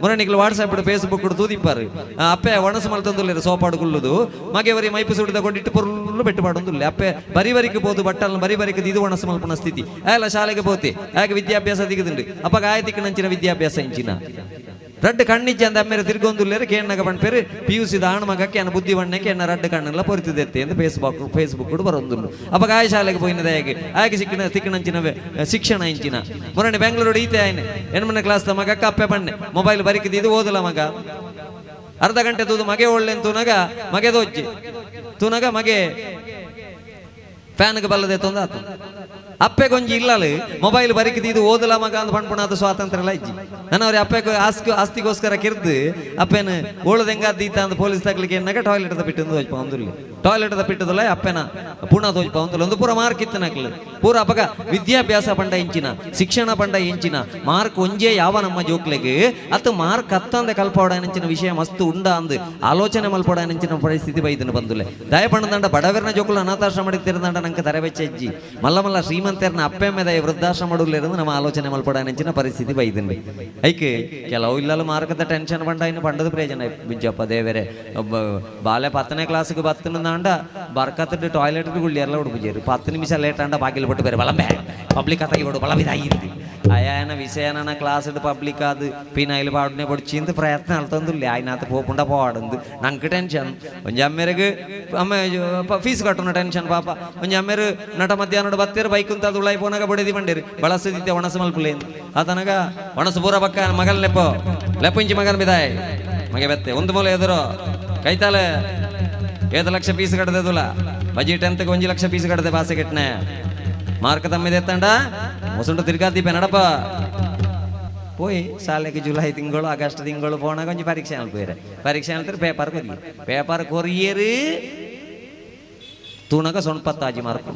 ಮೊರಣಿಗಳು WhatsApp Facebook ತೂದಿಪ್ಪಾರು ಅಪ್ಪೆ ಒಣಸು ಮಲ್ತೊಂದುಲ್ಲೇರು ಸೋಪಾಡು ಕುಲ್ಲುದು ಮಗೆ ಮೈಪು ಸುಡಿದ ಕೊಂಡಿಟ್ಟು ಪೊರ್ಲು ಬೆಟ್ಟು ಪಾಡೊಂದುಲ್ಲೆ ಅಪ್ಪೆ ಬರಿ ಬರಿക്ക് പോದು ಬಟ್ಟಲ್ನ ಬರಿ ಬರಿക്ക് ಇದು ಒಣಸು ಮಲ್ಪುನ ಸ್ಥಿತಿ ಆಯಲ್ಲ ಶಾಲೆಗೆ ಪೋತೆ ಆಗ ವಿದ್ಯಾಭ್ಯಾಸ ದಿಗದುಂಡು ಅಪ್ಪ ಗಾಯತಿಕ್ಕನಂಚಿನ ವಿದ್ಯಾಭ್ಯಾಸ ಇಂಚಿನ ರಡ್ಡು ಕಣ್ಣಿಜ್ಜ ಅಂದ ಅಮ್ಮೇರೆ ತಿರ್ಗೊಂದುಲ್ಲೇರು ಕೇಣ್ಣಗ ಪಣ್ಪೇರು ಪಿ ಯು ಸಿದ ಆಣ್ ಮಗಕ್ಕೆ ಎನ್ನ ಬುದ್ಧಿ ಬಣ್ಣಕ್ಕೆ ಎನ್ನ ರಡ್ಡು ಕಣ್ಣೆಲ್ಲ ಪೊರಿತದೆತ್ತೆ ಎಂದು ಫೇಸ್ಬುಕ್ ಫೇಸ್ಬುಕ್ ಬರೊಂದುಲ್ಲು ಅಪ್ಪ ಗಾಯ ಶಾಲೆಗೆ ಪೋಯಿನದ ಹೇಗೆ ಆಗೆ ಸಿಕ್ಕಿನ ತಿಕ್ಕನಂಚಿನ ಶಿಕ್ಷಣ ಇಂಚಿನ ಮೊನ್ನೆ ಬೆಂಗಳೂರು ಈತೆ ಆಯ್ನೆ ಎಣ್ಮನೆ ಕ್ಲಾಸ್ ಮಗಕ್ಕೆ ಅಪ್ಪೆ ಬಣ್ಣೆ ಮೊಬೈಲ್ ಬರಿಕಿದ್ದು ಓದಲ ಮಗ ಅರ್ಧ ಗಂಟೆ ತೂದು ಮಗೆ ಒಳ್ಳೆ ತೂನಗ ಮಗೆ ದೋಜ್ಜಿ ತೂನಗ ಮಗೆ ಫ್ಯಾನ್ಗೆ ಬಲ್ಲದೆ ತೊಂದಾತು ಅಪ್ಪೆ ಗೊಂಜಿ ಇಲ್ಲಲು ಮೊಬೈಲ್ ಬರಿಕಿದ್ದು ಓದಲ ಮಗ ಅಂದ್ ಪಣ್ಪುಣಾದ ಸ್ವಾತಂತ್ರ್ಯ ಎಲ್ಲ ಇಜ್ಜಿ ನನ್ನವ್ರೆ ಅಪ್ಪೆ ಆಸ್ತಿಗೋಸ್ಕರ ಕಿರ್ದು ಅಪ್ಪೇನು ಓಳದೆಂಗಾದ್ದೀತ ಅಂದ್ ಪೊಲೀಸ್ ತಗ್ಲಿಕ್ಕೆ ಎನ್ನಾಗ ಟಾಯ್ಲೆಟ್ the ಬಿಟ್ಟು ತೋಜ್ಪ ಒಂದುಲ್ಲಿ ಟಾಯ್ಲೆಟ್ the ಬಿಟ್ಟದಲ್ಲ ಅಪ್ಪೆನ ಪುಣ ತೋಜ್ಪ ಒಂದುಲ್ಲ ಒಂದು ಪೂರ ಮಾರ್ಕ್ ಇತ್ತನಕ್ಲು ಪೂರ ಅಪಗ ವಿದ್ಯಾಭ್ಯಾಸ ಪಂಡ ಇಂಚಿನ ಶಿಕ್ಷಣ ಪಂಡ ಇಂಚಿನ ಮಾರ್ಕ್ ಒಂಜೇ ಯಾವ ನಮ್ಮ ಜೋಕ್ಲೆಗೆ ಅತ್ತು ಮಾರ್ಕ್ ಅತ್ತಂದೆ ಕಲ್ಪೋಡಂಚಿನ ವಿಷಯ ಮಸ್ತು ಉಂಡ ಅಂದು ಆಲೋಚನೆ ಮಲ್ಪೋಡಂಚಿನ ಪರಿಸ್ಥಿತಿ ಬೈದನು ಬಂದುಲೆ ದಯಪಣ್ಣದಂಡ ಬಡವರ್ನ ಜೋಕುಲು ಅನಾಥಾಶ್ರಮ ತಿರುದಂಡ ನಂಗೆ ತರವೆಚ್ಚಜ್ಜಿ ಮಲ್ಲ ಮಲ್ಲ ಶ್ರೀಮಂತರ್ನ ಅಪ್ಪೆ ದಯ ವೃದ್ಧಾಶ್ರಮ ಮಡುಲಿರೋದು ನಮ್ಮ ಆಲೋಚನೆ ಮಲ್ಪೋಡಂಚಿನ ಪರಿಸ್ಥಿತಿ ಬೈದನು ಐಕೆ ಕೆಲವು ಇಲ್ಲಲ್ಲ ಮಾರ್ಕದ ಟೆನ್ಷನ್ ಪಂಡ ಇನ್ನು ಪಂಡದ ಪ್ರಯೋಜನ ಬಿಜ್ಜಪ್ಪ ದೇವರೇ ಬಾಲೆ 10ನೇ ಕ್ಲಾಸ್ಗೆ ಬತ್ತನಂದ ಬರ್ಕತ್ತಿಟ್ಟು ಟಾಯ್ಲೆಟ್ ಗುಳ್ಳಿಯೆಲ್ಲ ಉಡುಪುಜೇರು 10 ನಿಮಿಷ ಲೇಟ್ ಆಂಡ ಬಾಗಿಲು ಬಿಟ್ಟು ಬೇರೆ ಬಲಂಬೆ ಪಬ್ಲಿಕ್ ಅತ್ತಾಗಿ ಬಿಡು ಬಲವಿದಾಗಿದ್ದು ಅಯಾನ ವಿಷಯನ ಕ್ಲಾಸ್ ಪಬ್ಲಿಕ್ ಅದು ಪಿನಾಯಿಲ್ ಪಾಡನೆ പൊടിച്ചിന്ത് പ്രയത്നം നടത്തുന്നില്ല അതിനകത്ത് പോപ്പുണ്ട പോടുന്നത് ഞങ്ങൾക്ക് ടെൻഷൻ ಒಂಜಮ್ಮೆರೆಗೆ ಅಮ್ಮ ಫೀಸ್ ಕಟ್ಟುನ ಟೆನ್ಷನ್ ಪಾಪ ಒಂಜಮ್ಮೆರು ನಟ ಮಧ್ಯಾಹ್ನ ಬತ್ತೇರು ಬೈಕ್ ಅಂತ ಅದು ಪೋನಾಗ ಬಡಿದಿ ಬಂಡೇರು ಬಳಸದಿತ್ತೆ ಒಣಸು ಮಲ್ಪುಲೇನು ಆತನಗ ಒಣಸು ಪೂರ ಪಕ್ಕ ಮಗಲ್ ಲೆಪ್ಪೋ ಲೆಪ್ಪು ಇಂಚಿ ಮಗನ ಬಿದಾಯ್ ಮಗೆ ಬೆತ್ತೆ ಒಂದು ಮೂಲೆ ಎದುರು ಕೈತಾಲೆ 7 ಲಕ್ಷ ಫೀಸ್ ಕಟ್ಟದೆದುಲ ಬಜೆಟ್ ಎಂತಕ್ಕೆ 1 ಲಕ್ಷ ಫೀಸ್ ಕಟ್ಟದೆ ಬಾಸೆ ಕೆಟ್ಟನೆ ಮಾರ್ಕ್ ತಮ್ಮಿದೆ ಎತ್ತಂಡ ಮೊಸಂಡು ತಿರ್ಗಾದೀಪ ನಡಪ ಪೋಯಿ ಶಾಲೆಗೆ ಜುಲೈ ತಿಂಗಳು ಆಗಸ್ಟ್ ತಿಂಗಳು ಪೋನಾಗ ಒಂಜಿ ಪರೀಕ್ಷೆ ಅನ್ಪೋಯ್ರೆ ಪರೀಕ್ಷೆ ಅನ್ತಾರೆ ಪೇಪರ್ ಕೊರಿ ಪೇಪರ್ ಕೊರಿಯರು ತೂನಗ ಸೊಣ್ಪತ್ತಾಜಿ ಮಾರ್ಕ್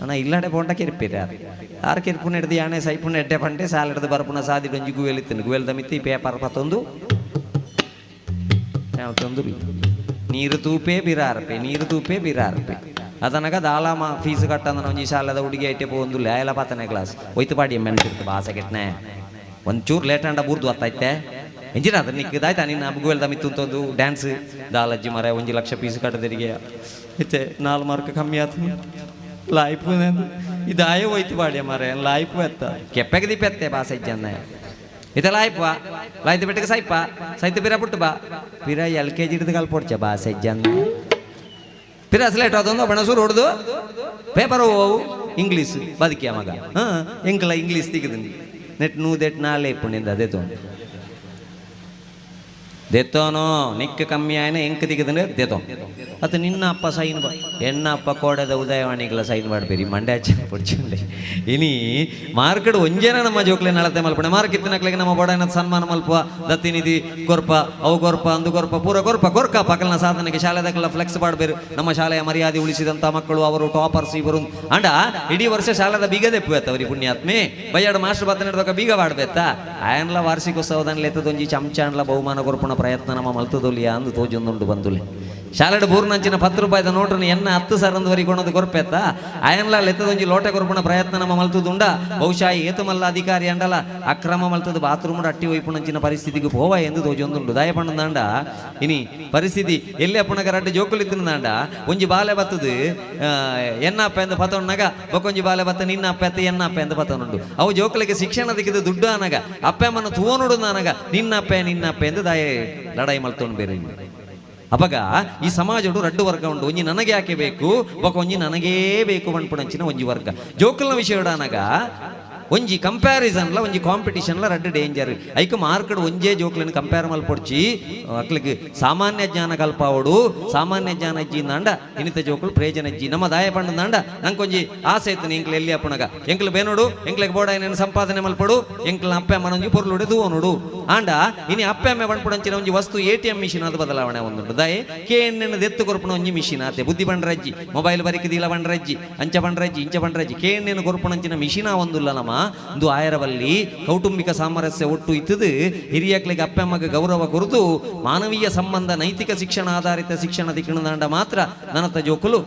ಅಣ್ಣ ಇಲ್ಲಾಡೆ ಪೋಂಡ ಕೆರ್ಪಿರ ಆರು ಕೆರ್ಪುನ ಹಿಡ್ದು ಯಾಣೆ ಸೈಪುನ ಎಡ್ಡೆ ಪಂಡೆ ಸಾಲ ಹಿಡ್ದು ಬರಪುನ ಸಾದಿ ಒಂಜಿ ಗುವೆಲ್ ಇತ್ತನು ಗುವೆಲ್ ದಮಿತ್ತಿ ಪೇಪರ್ ಪತ್ತೊಂದು ತಂದು ನೀರು ತೂಪೇ ಬಿರಾರ್ಪೆ ನೀರು ತೂಪೇ ಬಿರಾರ್ಪೆ ಅದನಗ ದಾಲಾಮ ಫೀಸ್ ಕಟ್ಟಂದ್ರೆ ಒಂಜಿ ಶಾಲೆದ ಹುಡುಗಿ ಐಟೆ ಪೋಂದು ಲಾಯಲ 10ನೇ ಕ್ಲಾಸ್ ಒಯ್ತು ಪಾಡಿ ಎಮ್ಮೆನ್ ಬಾಸೆ ಕೆಟ್ಟನೆ ಒಂಚೂರು ಲೇಟ್ ಅಂಡ ಬೂರ್ದು ಅತ್ತೈತೆ ಎಂಜಿನ ಅದ್ರ ನಿಕ್ಕದಾಯ್ತಾ ನಿನ್ನ ಗುವೆಲ್ದ ಮಿತ್ತುಂತೊಂದು ಡ್ಯಾನ್ಸ್ ದಾಲಜ್ಜಿ ಮರ 1 ಲಕ್ಷ ಫೀಸ್ ಕಟ್ಟದಿರಿಗೆ ಇತ್ತೆ 4 ಮಾರ್ಕ್ ಕಮ್ಮಿ ಆತು ಲಾಯ್ಪು ಇದಾಯ ಹೋಯ್ತು ಬಾಡಿಯ ಮರ ಲಾಯ್ಪು ಎತ್ತ ಕೆಪ್ಪೆಗೆ ದಿಪ್ಪೆತ್ತೆ ಬಾಸೆ ಇಜ್ಜನ್ನ ಇದೆಲ್ಲ ಆಯ್ಪ ಲಾಯ್ತು ಬೆಟ್ಟಕ್ಕೆ ಸೈಪ ಸೈತ ಪಿರ ಪುಟ್ಟು ಬಾ ಪಿರ ಎಲ್ ಕೆ ಜಿ ಹಿಡಿದು ಕಲ್ಪೊಡ್ಚ ಬಾಸೆ ಇಜ್ಜನ್ನ ಪಿರ ಸ್ಲೇಟ್ ಅದೊಂದು ಬಣಸೂರು ಹೊಡೆದು ಪೇಪರ್ ಹೋವು ಇಂಗ್ಲೀಷ್ ಬದುಕಿಯ ಮಗ ಹಾಂ ಎಂಕಲ ಇಂಗ್ಲೀಷ್ ತಿಗದು ನೆಟ್ ನೂದೆಟ್ ನಾಳೆ ಇಪ್ಪುಣಿಂದ ಅದೇ ತೋನು ದೆತ್ತೋನೋ ನಿಕ್ಕ ಕಮ್ಮಿ ಆಯ್ನ ಎಂಕ್ ತಿಗದಂದ್ರೆ ದೆತೋ ಅದು ನಿನ್ನ ಅಪ್ಪ ಸೈನ್ ಬಾ ಎಣ್ಣ ಅಪ್ಪ ಕೋಡದ ಉದಯವಾಣಿಗಳ ಸೈನ್ ಮಾಡಬೇರಿ ಮಂಡ್ಯ ಪೊಡ್ಚುಂಡೆ ಇನಿ ಮಾರ್ಕೆಟ್ ಒಂಜೇನ ನಮ್ಮ ಜೋಕ್ಲೆ ನಳತೆ ಮಲ್ಪಣೆ ಮಾರ್ಕ್ ಇತ್ತಿನಕ್ಲೆಗೆ ನಮ್ಮ ಬಡನ ಸನ್ಮಾನ ಮಲ್ಪ ದತ್ತಿನಿಧಿ ಕೊರ್ಪ ಅವು ಕೊರ್ಪ ಅಂದು ಕೊರ್ಪ ಪೂರ ಕೊರ್ಪ ಕೊರ್ಕ ಪಕಲ್ನ ಸಾಧನೆಗೆ ಶಾಲೆದಕ್ಕೆಲ್ಲ ಫ್ಲೆಕ್ಸ್ ಮಾಡಬೇರು ನಮ್ಮ ಶಾಲೆಯ ಮರ್ಯಾದೆ ಉಳಿಸಿದಂಥ ಮಕ್ಕಳು ಅವರು ಟಾಪರ್ಸ್ ಇವರು ಅಂಡ ಇಡೀ ವರ್ಷ ಶಾಲೆದ ಬೀಗದೆಪ್ಪು ಅವ್ರಿ ಪುಣ್ಯಾತ್ಮೆ ಬಯ್ಯಾಡು ಮಾಸ್ಟರ್ ಬತ್ತ ನಡೆದೊಕ್ಕ ಬೀಗ ಬಾಡ್ಬೇತ್ತ ಆಯನ್ಲ ವಾರ್ಷಿಕೋತ್ಸವದಲ್ಲಿ ಎತ್ತದೊಂಜಿ ಚಮಚಾನ್ಲ ಬಹುಮಾನ ಕೊರ್ಪಣ ಪ್ರಯತ್ನ ನಮ್ಮ ಮಲ್ತದೊಲಿಯ ಅಂದು ತೋಜೊಂದುಂಡು ಬಂದುಲೆ ಶಾಲೆಡ್ ಬೂರ್ನಂಚಿನ 10 ರೂಪಾಯಿದ ನೋಟ್ರನ್ನ ಎನ್ನ 10 ಸಾವಿರದವರೆಗೆ ಕೊಣದು ಕೊರ್ಪೆತ್ತ ಆಯನ್ಲ ಲೆತ್ತದೊಂಜಿ ಲೋಟೆ ಕೊರ್ಪಣ ಪ್ರಯತ್ನ ನಮ್ಮ ಮಲ್ತದುಂಡ ಬಹುಶಃ ಏತುಮಲ್ಲ ಅಧಿಕಾರಿ ಅಂಡಲ ಅಕ್ರಮ ಮಲ್ತದ ಬಾತ್ರೂಮ್ ಅಟ್ಟಿ ಒಯ್ಪುಣಂಚಿನ ಪರಿಸ್ಥಿತಿಗೆ ಪೋವ ಎಂದು ತೋಜೊಂದುಂಡು ದಯಪಣ್ಣದಾಂಡ ಇನಿ ಪರಿಸ್ಥಿತಿ ಎಲ್ಲಿ ಅಪ್ಪಣಗ ರಡ್ಡು ಜೋಕುಲಿತ್ತಿನದಾಂಡ ಒಂಜಿ ಬಾಲೆ ಬತ್ತದು ಎನ್ನ ಅಪ್ಪ ಎಂದು ಪತೊಣ್ಣಗ ಬೊಕ್ಕೊಂಜಿ ಬಾಲೆ ಬತ್ತ ನಿನ್ನ ಅಪ್ಪ ಎತ್ತ ಎನ್ನ ಅಪ್ಪ ಎಂದು ಪತನುಂಡು ಅವು ಜೋಕುಲಿಗೆ ಶಿಕ್ಷಣ ದಿಕ್ಕಿದ ದುಡ್ಡು ಅನಗ ಅಪ್ಪ ಅಮ್ಮನ ತೂವನುಡು ನಾನಗ ನಿನ್ನ ಅಪ್ಪ ಎಂದು ದಾಯ ಲಡಾಯಿ ಮಲ್ತೊಂಡು ಬೇರೆ. ಅಪಗ ಈ ಸಮಾಜಡು ರಡ್ಡು ವರ್ಗ ಉಂಡು, ಒಂಜಿ ನನಗೆ ಯಾಕೆ ಬೇಕು ಬೊಕ ಒಂಜಿ ನನಗೇ ಬೇಕು ಪನ್ಪುನಂಚಿನ ಒಂಜಿ ವರ್ಗ. ಜೋಕುಲ್ನ ವಿಷಯಡಾನಗ ಒಂಜಿ ಕಂಪ್ಯಾರಿಸನ್ಲ ಒಂಜಿ ಕಾಂಪಿಟಿಷನ್ಲ ರಡ್ಡು ಡೇಂಜರ್. ಐಕ್ ಮಾರ್ಕೆಟ್ ಒಂಜೇ ಜೋಕ್లను ಕಂಪೇರ್ ಮಲ್ಪೊಡ್ಚಿ ಅಕ್ಲಿಗೆ ಸಾಮಾನ್ಯ ಜ್ಞಾನ ಕಲ್ಪಾವಡು, ಸಾಮಾನ್ಯ ಜ್ಞಾನ ಇಜ್ಜಿಂದಾಂಡ ಇನ್ನಿತ ಜೋಕುಲು ಪ್ರಯೋಜನ ಇಜ್ಜಿ. ನಮ್ಮ ದಾಯ ಪಂಡಂದಾಂಡ ನಂಕೊಂಜಿ ಆಸೆ ಇತ್ತು ಎಂಕ್ಲು ಎಲ್ಲಿ ಅಪ್ಪಣಗ ಎಂಕ್ಲು ಬೇನೋಡು ಎಂಕ್ಲೆಗ್ ಬೋಡ ಏನೇನು ಸಂಪಾದನೆ ಮಲ್ಪಡು ಎಂಕ್ಲ ಅಪ್ಪೆ ಅಮ್ಮನೊಂಜಿ ಪೊರ್ಲುಡೆ ತೂವನೋಡು ಆಂಡ ಇನಿ ಅಪ್ಪೆ ಅಮ್ಮೆ ಪನ್ಪುಡಂಚಿನ ಒಂಜಿ ವಸ್ತು ATM machine ಅದು ಬದಲಾವಣೆ ಒಂದುಂಡು. ದಾಯೆ ಕೆ ಎಣ್ಣೆನ ದೆತ್ತು ಕೊರ್ಪುನ ಒಂಜಿ ಮಿಷಿನ್ ಆತೆ ಬುದ್ಧಿ ಬಂಡ್ರಜ್ಜಿ ಮೊಬೈಲ್ ಬರಿಕದೀಲ ಬಂಡ್ರಜ್ಜಿ ಅಂಚ ಬಂಡ್ರಜ್ಜಿ ಇಂಚ ಬಂಡ್ರಜ್ಜಿ ಕೆ ಎಣ್ಣೆನ ಕೊರ್ಪುನಂಚಿನ ಮಿಷಿನ ಒಂದುಲ್ಲ ನಮ್ಮ ಇಂದು ಆಯರವಲ್ಲಿ ಕೌಟುಂಬಿಕ ಸಾಮರಸ್ಯ ಒಟ್ಟು ಇತ್ತದು ಹಿರಿಯಕ್ಲಿಗೆ ಅಪ್ಪೆ ಅಮ್ಮಗೆ ಗೌರವ ಕೊರತು ಮಾನವೀಯ ಸಂಬಂಧ ನೈತಿಕ ಶಿಕ್ಷಣ ಆಧಾರಿತ ಶಿಕ್ಷಣ ದಿಕ್ಕಣದಾಂಡ ಮಾತ್ರ ನನತ ಜೋಕುಲು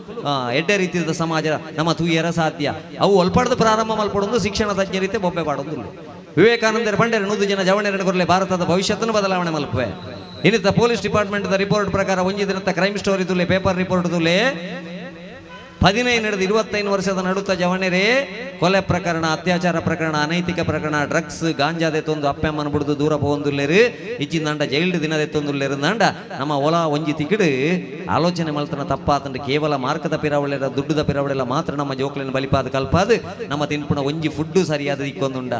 ಎಡ್ಡೆ ರೀತಿಯ ಸಮಾಜ ನಮ್ಮ ತೂಯರ ಸಾಧ್ಯ. ಅವು ಒಲ್ಪಡ್ದು ಪ್ರಾರಂಭ ಮಲ್ಪಡೊಂದು ಶಿಕ್ಷಣ ತಜ್ಞ ರೀತಿ ಬೊಬ್ಬೆ ಪಾಡೊಂದುಲ್ಲ. ವಿವೇಕಾನಂದರ ಪಂಡೇರು 100 ಜನ ಜವಣೆರನ್ನು ಕೊರಲೆ ಭಾರತದ ಭವಿಷ್ಯತ್ತನ್ನು ಬದಲಾವಣೆ ಮಲ್ಪುವೆ. ಇನ್ನಿತ ಪೊಲೀಸ್ ಡಿಪಾರ್ಟ್ಮೆಂಟ್ ರಿಪೋರ್ಟ್ ಪ್ರಕಾರ ಒಂಜಿ ದಿನದ ಕ್ರೈಮ್ ಸ್ಟೋರಿ ತುಲೆ ಪೇಪರ್ ರಿಪೋರ್ಟ್ ತುಲೆ 15 25 ವರ್ಷದ ನಡುತ್ತ ಜವಣೆರೇ ಕೊಲೆ ಪ್ರಕರಣ, ಅತ್ಯಾಚಾರ ಪ್ರಕರಣ, ಅನೈತಿಕ ಪ್ರಕರಣ, ಡ್ರಗ್ಸ್, ಗಾಂಜಾದೆತ್ತೊಂದು ಅಪ್ಪೆಮ್ಮನ ಬಿಡುದು ದೂರ ಪೋವೊಂದುಲ್ಲೇರು, ಇಚ್ಚಿಂದಾಂಡ ಜೈಲ್ಡ್ ದಿನದೆತ್ತೊಂದುಲ್ಲೇರು ಅಂದಾಂಡ ನಮ್ಮ ಒಲ ಒಂಜಿ ತಿಕ್ಕಿಡು ಆಲೋಚನೆ ಮಲ್ತನ ತಪ್ಪಾತಂಡು ಕೇವಲ ಮಾರ್ಕದ ಪಿರಾವಳೆಲ್ಲ ದುಡ್ಡುದ ಪಿರಾವಳೆಲ್ಲ ಮಾತ್ರ ನಮ್ಮ ಜೋಕ್ಲಿನ ಬಲಿಪಾದ ಕಲ್ಪಾದು ನಮ್ಮ ತಿನ್ಪುಣ ಒಂಜಿ ಫುಡ್ಡು ಸರಿಯಾದ ಇಕ್ಕೊಂದುಂಡ.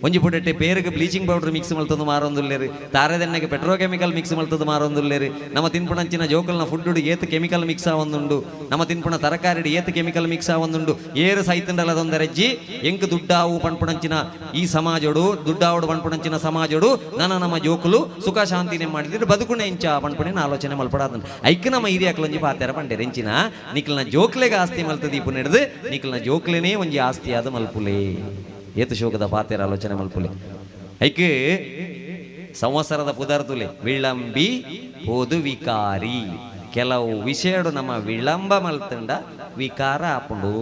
ಒಂಜಿ ಫುಡ್ಡೆಟ್ಟೆ ಪೇರಿಗೆ ಬ್ಲೀಚಿಂಗ್ ಪೌಡರ್ ಮಿಕ್ಸ್ ಮಲ್ತದ್ದು ಮಾರೊಂದುಲ್ಲೇರು, ತಾರೆದೆಣ್ಣೆಗೆ ಪೆಟ್ರೋಕೆಮಿಕಲ್ ಮಿಕ್ಸ್ ಮಲ್ತದ್ದು ಮಾರೊಂದುಲ್ಲೇರು, ನಮ್ಮ ತಿನ್ಪುಣಂಚಿನ ಜೋಕಲ್ನ ಫುಡ್ಡು ಏತು ಕೆಮಿಕಲ್ ಮಿಕ್ಸ್ ಆವೊಂದುಂಡು, ನಮ್ಮ ತಿನ್ಪುಣ ತರಕಾರಿ ಏತು ಕೆಮಿಕಲ್ ಮಿಕ್ಸ್ ಆವೊಂದುಂಡು, ಏರು ಸೈತಂಡಲದೊಂದರೆಜ್ಜಿ ಎಂಕ್ ದುಡ್ಡಾವು ಪಣ್ಪುಣಂಚಿನ ಈ ಸಮಾಜೋಡು ದುಡ್ಡಾವುಡು ಪಣ್ಪುಣಂಚಿನ ಸಮಾಜೋಡು ನನ್ನ ನಮ್ಮ ಜೋಕುಲು ಸುಖ ಶಾಂತಿನೇ ಮಾಡಿದ್ರೆ ಬದುಕುಣೆ ಇಂಚ ಪಣ್ಪುಣೆ ಆಲೋಚನೆ ಮಲ್ಪಡಾದ ಐಕ್ ನಮ್ಮ ಹಿರಿಯಾಕ್ಲೊಂಜಿ ಪಾತೆರ ಪಂಡೆರ್ ಎಂಚಿನ ನಿಕ್ಲನ ಜೋಕ್ಲೆಗೆ ಆಸ್ತಿ ಮಲ್ತದೀಪು ನೆಡ್ದು ನಿಕ್ಲನ ಜೋಕ್ಲೆನೇ ಒಂಜಿ ಆಸ್ತಿ ಆದ ಮಲ್ಪುಲೆ ಏತು ಶೋಕದ ಪಾತೆರ ಆಲೋಚನೆ ಮಲ್ಪುಲೆ. ಐಕ್ ಸಂವತ್ಸರದ ಪುದರ್ತುಲೆ ವಿಳಂಬಿ ಪೋದು ವಿಕಾರಿ. ಕೆಲವು ವಿಷಯಡು ನಮ್ಮ ವಿಳಂಬ ಮಲ್ತಂಡ ವಿಕಾರ ಆಪುಂಡು.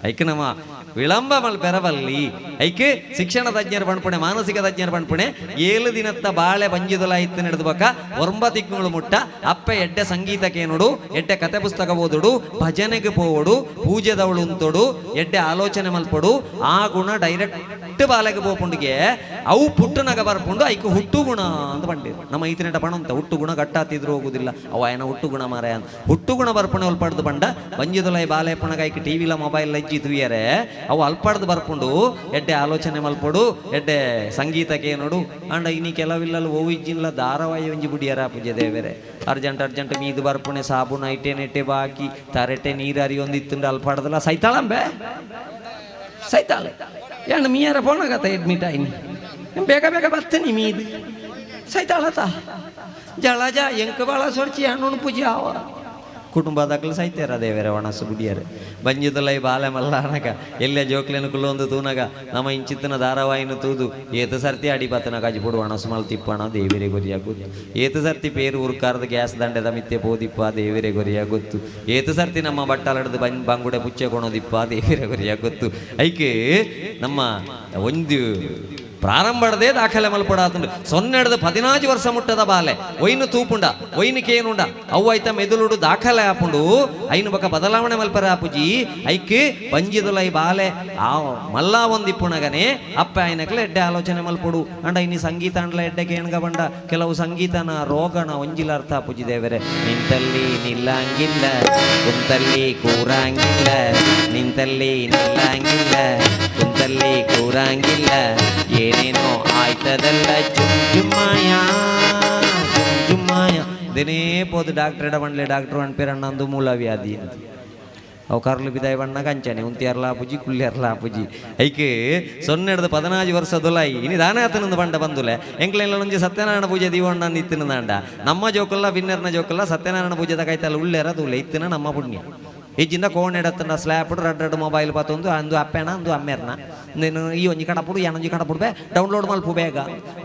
ಐಕ್ ನಮ್ಮ ವಿಳಂಬ ಮಲ್ಪೆರವಲ್ಲಿ. ಐಕ್ ಶಿಕ್ಷಣ ತಜ್ಞರ ಪಣ್ಪುಣೆ ಮಾನಸಿಕ ತಜ್ಞರ ಪಣ್ಪುಣೆ 7 ದಿನತ್ತ ಬಾಳೆ ಬಂಜಿದಲ ಇತ್ತು ನಡೆದು ಬಕ್ಕ 9 ತಿಂಗಳು ಮುಟ್ಟ ಅಪ್ಪ ಎಡ್ಡೆ ಸಂಗೀತಕ್ಕೇನುಡು, ಎಡ್ಡೆ ಕತೆ ಪುಸ್ತಕ ಓದುಡು, ಭಜನೆಗೆ ಪೋವಡು, ಪೂಜೆದವಳು ಉಂತೊಡು, ಎಡ್ಡೆ ಆಲೋಚನೆ ಮಲ್ಪಡು, ಆ ಗುಣ ಡೈರೆಕ್ಟ್ ಬಾಲೆಗೆ ಪೋಪುಂಡಿಗೆ ಅವು ಪುಟ್ಟನಗ ಬರ್ಪುಂಡು ಐಕ್ ಹುಟ್ಟು ಗುಣ ಅಂತ ಪಂಡಿರು. ನಮ್ಮ ಈತನೆಟ ಪಣಂತ ಹುಟ್ಟು ಗುಣ ಗಟ್ಟಾತಿದ್ರು ಹೋಗುದಿಲ್ಲ ಅವ ಏನ ಹುಟ್ಟು ಗುಣ ಮಾರಾಯ ಅಂತ ಹುಟ್ಟು ಗುಣ ಬರ್ಪುಣೆ ಒಲ್ಪಡ್ದು ಪಂಡ ಬಂಜಿದೊಲೈ ಬಾಲೆ ಪುಣಗ ಐಕ್ ಟಿವಿಲ ಮೊಬೈಲ್ ಅಜ್ಜಿ ತುಯ್ಯರೆ ಅವು ಅಲ್ಪಡ್ದು ಬರ್ಪುಂಡು ಎಡ್ಡೆ ಆಲೋಚನೆ ಮಲ್ಪಡು ಎಡ್ಡೆ ಸಂಗೀತಕ್ಕೇನುಡು. ಅಂಡ ಇನಿ ಕೆಲವಿಲ್ಲಲ್ಲಿ ಓವು ಇಜ್ಜಿಲ್ಲ ಧಾರಾವಾಹಿ ಒಂಜಿ ಬುಡಿಯರ ಪೂಜೆ ದೇವರೆ ಅರ್ಜೆಂಟ್ ಅರ್ಜೆಂಟ್ ಮೀದು ಬರ್ಪುಣೆ ಸಾಬೂನು ಐಟೆ ನೆಟ್ಟೆ ಬಾಕಿ ತರೆಟೆ ನೀರು ಅರಿಯೊಂದು ಇತ್ತುಂಡು ಅಲ್ಪಡ್ದಲ್ಲ ಸೈತಾಳಂಬೆ ಸೈತಾಳೆ ಏನು ಮೀಯಾರ ಪೋಣಗತ್ತ ಅಡ್ಮಿಟ್ ಆಯ್ನಿ ಬೇಗ ಬೇಗ ಬರ್ತೇನೆ ಮೀದು ಸೈತಾಳತ ಜಳಜ ಎಂಕ ಬಾಳ ಸೊರ್ಚಿ ಹಣ್ಣು ಪೂಜೆ ಆವ ಕುಟುಂಬದಾಗಲು ಸೈತಾರ ದೇವರ ಒಣಸು ಗುಡಿಯಾರೆ ಬಂಜಿದಲ್ಲ ಈ ಬಾಲೆ ಮಲ್ಲಾನಗ ಎಲ್ಲ ಜೋಕ್ಲೇನು ಕುಲ್ಲೊಂದು ತೂನಗ ನಮ್ಮ ಇಂಚಿತ್ತನ ಧಾರಾವಾಹಿನ ತೂದು ಏತ ಸರ್ತಿ ಅಡಿಬತ್ತನ ಕಾಜಿಪುಡು ಒಣಸು ಮಲ್ ತಿಪ್ಪಣ ದೇವಿರೆ ಗೊರಿಯ ಗೊತ್ತು, ಏತ ಸರ್ತಿ ಪೇರು ಉರ್ಕಾರದ ಗ್ಯಾಸ್ ದಂಡೆದ ಮಿತ್ತೆ ಪೋದಿಪ್ಪ ದೇವಿರೆ ಗೊರಿಯ ಗೊತ್ತು, ಏತ ಸರ್ತಿ ನಮ್ಮ ಬಟ್ಟಲಡ್ದು ಬಂಗುಡೆ ಪುಚ್ಚೆ ಕೊಣೋದಿಪ್ಪ ದೇವಿರೆ ಗೊರಿಯ ಗೊತ್ತು. ಐಕೆ ನಮ್ಮ ಒಂದು ಪ್ರಾರಂಭಡದೆ ದಾಖಲೆ ಮಲ್ಪಡಾತುಂಡು 0 14 ವರ್ಷ ಮುಟ್ಟದ ಬಾಲೆ ಒಯ್ನು ತೂಪುಂಡ ಒಯ್ನು ಕೇನುಂಡ ಅವು ಐತ ಮೆದುಳುಡು ದಾಖಲೆ ಆಪುಂಡು ಐನು ಬಕ ಬದಲಾವಣೆ ಮಲ್ಪರ ಆಪುಜಿ ಐಕ್ ಬಂಜಿದುಲ ಈ ಬಾಲೆ ಆ ಮಲ್ಲ ಒಂದಿಪ್ಪುಣಗನೆ ಅಪ್ಪ ಐನಕ್ಲೆ ಎಡ್ಡೆ ಆಲೋಚನೆ ಮಲ್ಪಡು. ಅಂಡ ಇನ್ನು ಸಂಗೀತ ಅಂಡ್ಲ ಎಡ್ಡೆ ಕೇಣ್ಗ ಬಂಡ ಕೆಲವು ಸಂಗೀತನ ರೋಗನ ಒಂಜಿಲ ಅರ್ಥ ಆಪುಜಿ ದೇವರೆ. ನಿಂತಲ್ಲಿ ನಿಲ್ಲಂಗಿಲ್ಲ ಕುಂತಲ್ಲಿ ಕೂರಂಗಿಲ್ಲ, ನಿಂತಲ್ಲಿ ನಿಲ್ಲಂಗಿಲ್ಲ ಕುಂತಲ್ಲಿ ಕೂರಂಗಿಲ್ಲ, ಏನೇನೋ ಆಯ್ತದಲ್ಲ ಜುಮ್ ಜುಮ್ಮಾಯ ಜುಮ್ ಜುಮ್ಮಾಯ. ದಿನೇ ಪೋದು ಡಾಕ್ಟ್ರ್ ಎಡ ಬಂಡ್ಲೆ ಡಾಕ್ಟ್ರು ಅನ್ಪೇರಣ್ಣಂದು ಮೂಲ ವ್ಯಾಧಿ ಅಂತ ಅವು ಕರ್ಲು ಬಿದಾಯ ಬಣ್ಣ ಕಂಚನೆ ಉಂತಿಯರ್ಲ ಪೂಜಿ ಕುಳ್ಳಿಯರ್ಲ ಪೂಜಿ. ಐಕೆ 0 14 ವರ್ಷದೊಲಾಯಿ ಇನಿ ದಾನ ಆತನಂದು ಬಂಡ ಬಂದುಲೆ ಎಂಕ್ಲೆಲ್ಲ ಒಂಜಿ ಸತ್ಯನಾರಾಯಣ ಪೂಜೆ ದೀವಣ್ಣ ಇತ್ತಿನದಾಂಡ ನಮ್ಮ ಜೋಕಲ್ಲ ಬಿನ್ನೆರ್ನ ಜೋಕಲ್ಲ ಸತ್ಯನಾರಾಯಣ ಪೂಜೆದ ಕೈತಲ್ಲ ಉಳ್ಳೇರ ತೂಲೆ ಇತ್ತಿನ ನಮ್ಮ ಪುಣ್ಯ. ಇಜ್ಜಿಂದ ಕೋಣೆಡತ್ತನ ಸ್ಲ್ಯಾಪ್ ರಡ್ ರಡ್ ಮೊಬೈಲ್ ಪಾತೊಂದು ಅಂದು ಅಪ್ಪೆಣ ಅಂದು ಅಮ್ಮೆರ್ನ ನೀನು ಈ ಒಂಜಿ ಕಡಪುಡು ಏನೊಂಜಿ ಕಡಪುಡು ಬೇ ಡೌನ್ಲೋಡ್ ಮಲ್ಪು ಬೇಗ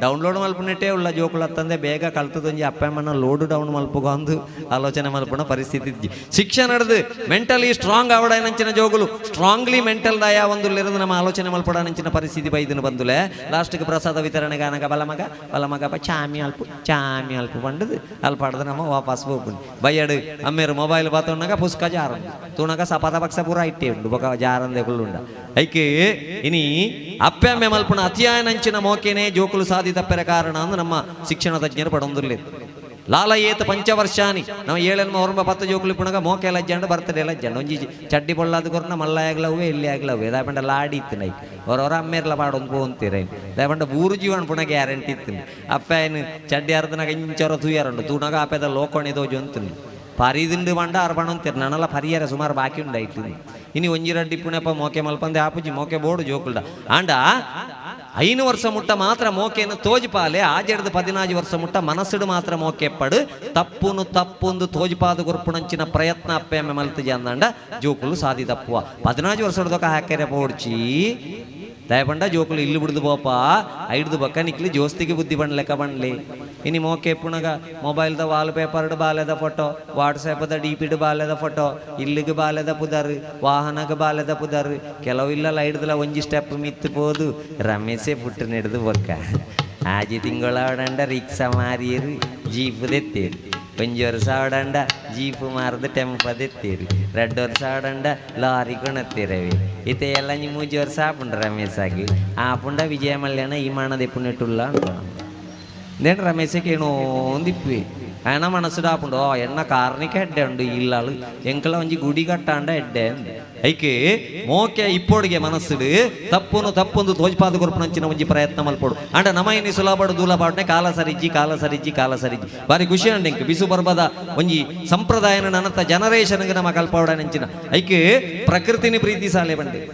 ಡೌನ್ಲೋಡ್ ಮಲ್ಪುನೆಟ್ಟೆ ಉಳ್ಳ ಜೋಕುಲತ್ತಂದೆ ಬೇಗ ಕಲ್ತದೊಂಜಿ ಅಪ್ಪಮ್ಮನ ಲೋಡು ಡೌನ್ ಮಲ್ಪುಗ ಅಂದು ಆಲೋಚನೆ ಮಲ್ಪುನ ಪರಿಸ್ಥಿತಿ ಇಜ್ಜಿ. ಶಿಕ್ಷಣ ನಡೆದು ಮೆಂಟಲಿ ಸ್ಟ್ರಾಂಗ್ ಆವಡನಂಚಿನ ಜೋಗುಲು ಸ್ಟ್ರಾಂಗ್ಲಿ ಮೆಂಟಲ್ ದಯ ಒಂದು ನಮ್ಮ ಆಲೋಚನೆ ಮಲ್ಪಡನಂಚಿನ ಪರಿಸ್ಥಿತಿ ಬೈದನು ಬಂದುಲೆ. ಲಾಸ್ಟ್ಗೆ ಪ್ರಸಾದ ವಿತರಣೆಗೆ ಅನಗ ಬಲಮಗ ಬಲಮಗ ಚಾಮಿ ಅಲ್ಪ ಚಾಮಿ ಅಲ್ಪ ಬಂಡದು ಅಲ್ಪಾಡ್ದು ನಮ್ಮ ವಾಪಸ್ ಹೋಗ್ಬಂಡು ಬಯ್ಯಡು ಅಮ್ಮೇರು ಮೊಬೈಲ್ ಬಾತೊಣ್ಣಾಗ ಪುಸ್ಕ ಜಾರಂದು ತೂಣಗ ಸಪಾತ ಪಕ್ಷ ಪೂರ ಇಟ್ಟೆ ಉಂಡು ಬೊಕ ಜಾರಂದೆ ಕುಳ್ಳುಂಡ. ಐಕೆ ಇನಿ ಅಪ್ಪೆ ಮಲ್ಪುಣ ಅತಿಯಾಯನಂಚಿನ ಮೋಕೆನೆ ಜೋಕುಲು ಸಾಧಿ ತಪ್ಪೆರ ಕಾರಣ ಅಂದು ನಮ್ಮ ಶಿಕ್ಷಣ ತಜ್ಞರು ಪಡೊಂದುರ್ಲಿ. ಲಾಲ ಏತ ಪಂಚವರ್ಷಾನಿ ನಾವು ಏಳೆನ್ಮ ಹೊರಂಬ 10 ಜೋಕುಲು ಪುಣಗ ಮೋಕೆ ಲಜ್ಜಂಡ ಬರ್ತಡೆ ಲಜ್ಜಂಡ ಒಂಜಿ ಚಡ್ಡಿ ಬೊಳ್ಳಾದ ಕೊರ್ನ ಮಲ್ಲ ಆಗ್ಲವೇ ಇಲ್ಲಿ ಆಗ್ಲವೇ ದಾಪಂಡ ಲಾಡಿ ಇತ್ತು ನೈಕ್ ಹೊರವರ ಅಮ್ಮೇರ್ಲ ಪಾಡೊಂದು ಪೋಂತೀರ ದಾಪಂಡ ಊರು ಜೀವನ ಪುಣ ಗ್ಯಾರಂಟಿ ಇತ್ತು. ಅಪ್ಪ ಏನು ಚಡ್ಡಿ ಅರ್ಧನಾಗ ಇಂಚೊರ ತೂಯಾರುಂಡು ತೂನಾಗ ಅಪ್ಪೆದ ಲೋಕೋಣೆ ದೋಜು ಅಂತೀನಿ ಪರಿದಿಂಡು ಬಂಡ ಅರ್ಬಣ ಅಂತೀರ ನಾನೆಲ್ಲ ಪರಿಹಾರ ಸುಮಾರು ಬಾಕಿ ಉಂಡು ಐತಿ. ಇನಿ ಒಂಜಿ ರಡ್ಡಿ ಪುಣೆಪ್ಪ ಮೋಕೆ ಮಲ್ಪಂದೆ ಆಪುಜಿ ಮೋಕೆ ಬೋಡು ಜೋಕುಲ್ಡ ಆಂಡ 5 ವರ್ಷ ಮುಟ್ಟ ಮಾತ್ರ ಮೋಕೆಯನ್ನು ತೋಜಿಪಾಲೆ ಆಜೆಡ್ದು 14 ವರ್ಷ ಮುಟ್ಟ ಮನಸ್ಸುಡು ಮಾತ್ರ ಮೋಕೆ ಪಡು ತಪ್ಪುನು ತಪ್ಪೊಂದು ತೋಜಿಪಾದ ಗುರುಪುಣಂಚಿನ ಪ್ರಯತ್ನ ಅಪ್ಪೆಮ್ಮೆ ಮಲ್ತಜಿ ಅಂದಂಡ ಜೋಕುಲು ಸಾಧಿ ತಪ್ಪುವ 14 ವರ್ಷದೊಕ ಹಾಕೆರೆ ಪೋಡ್ಚಿ ದಯಪಂಡ ಜೋಕುಲು ಇಲ್ಲು ಬಿಡ್ದು ಪೋಪ ಐಡ್ದು ಬೊಕ್ಕ ನಿಕ್ಲು ಜೋಸ್ತಿಗೆ ಬುದ್ಧಿ ಪಣ್ಲೆಕ್ಕ ಪಣ್ಲಿ. ಇನಿ ಮೋಕೆ ಪುಣಗ ಮೊಬೈಲ್ದ ವಾಲ್ ಪೇಪರ್ಡ್ ಬಾಲೆದ ಫೋಟೋ, ವಾಟ್ಸಾಪ್ದ ಡಿ ಪಿಡ್ ಬಾಲೆದ ಫೋಟೋ, ಇಲ್ಲಿಗೆ ಬಾಲೆದ ಪುದರ್, ವಾಹನಗ ಬಾಲೆದ ಪುದರ್, ಕೆಲವು ಇಲ್ಲ ಐಡ್ದಲ ಒಂಜಿ ಸ್ಟೆಪ್ ಮಿತ್ತು ಪೋದು ರಮೇಶೇ ಪುಟ್ಟು ನೆಡ್ದು ಬೊಕ್ಕ ಆಜಿ ತಿಂಗಳ ರಿಕ್ಷಾ ಮಾರಿಯರು ಜೀಪ್ ದೆತ್ತೇರು, ಒಂಜಿ ವರ್ಷ ಆವಡಂಡ ಜೀಪ್ ಮಾರ್ದು ಟೆಂಪ ದೆತ್ತೇರು, ರಡ್ಡು ವರ್ಷ ಆವಡಂಡ ಲಾರಿ ಕೊಣತ್ತೀರವಿ. ಇತ್ತೆ ಎಲ್ಲ 3 ವರ್ಷ ಆಪುಂಡು ರಮೇಶಾಗಿ ಆಪುಂಡ ವಿಜಯ ಮಲ್ಯನ ಈ ಮಾನದ ಪುಣೆಟುಲ್ಲ ಅಂತ ದೇನ್ ರಮೇಶಕ್ಕೆ ಏನೋ ಒಂದಿಪ್ಪಿ ಆಯನ ಮನಸ್ಸುಡು ಆಪುಂಡು ಓ ಎನ್ನ ಕಾರ್ನಿಕ ಎಡ್ಡೆ ಉಂಡು ಇಲ್ಲಾಳು ಎಂಕಲ ಒಂಜಿ ಗುಡಿ ಕಟ್ಟಾಂಡ ಎಡ್ಡೆ. ಐಕೆ ಮೋಕೆ ಇಪ್ಪೊಡಿಗೆ ಮನಸ್ಸುಡು ತಪ್ಪುನು ತಪ್ಪೊಂದು ತೋಜ್ಪಾದ ಕೊರ್ಪುನಂಚಿನ ಒಂಜಿ ಪ್ರಯತ್ನ ಮಲ್ಪೊಡು. ಅಂಡ ನಮ ಇನಿ ಸುಲಾಬಾಡು ದೂಲಬಾಡ್ನೆ ಕಾಲ ಸರಿಜ್ಜಿ ಕಾಲ ಸರಿಜ್ಜಿ ಕಾಲ ಸರಿಜ್ಜಿ ಬಾರಿ ಖುಷಿ ಅಂಡ ಎಂಕ್ ಬಿಸು ಪರ್ಬದ ಒಂಜಿ ಸಂಪ್ರದಾಯನ ನನತ ಜನರೇಷನ್ಗೆ ನಮ ಕಲ್ಪವಡ ನೆಂಚಿನ ಐಕೆ ಪ್ರಕೃತಿನಿ ಪ್ರೀತಿ ಸಾಲೆ ಬಂಡೆ.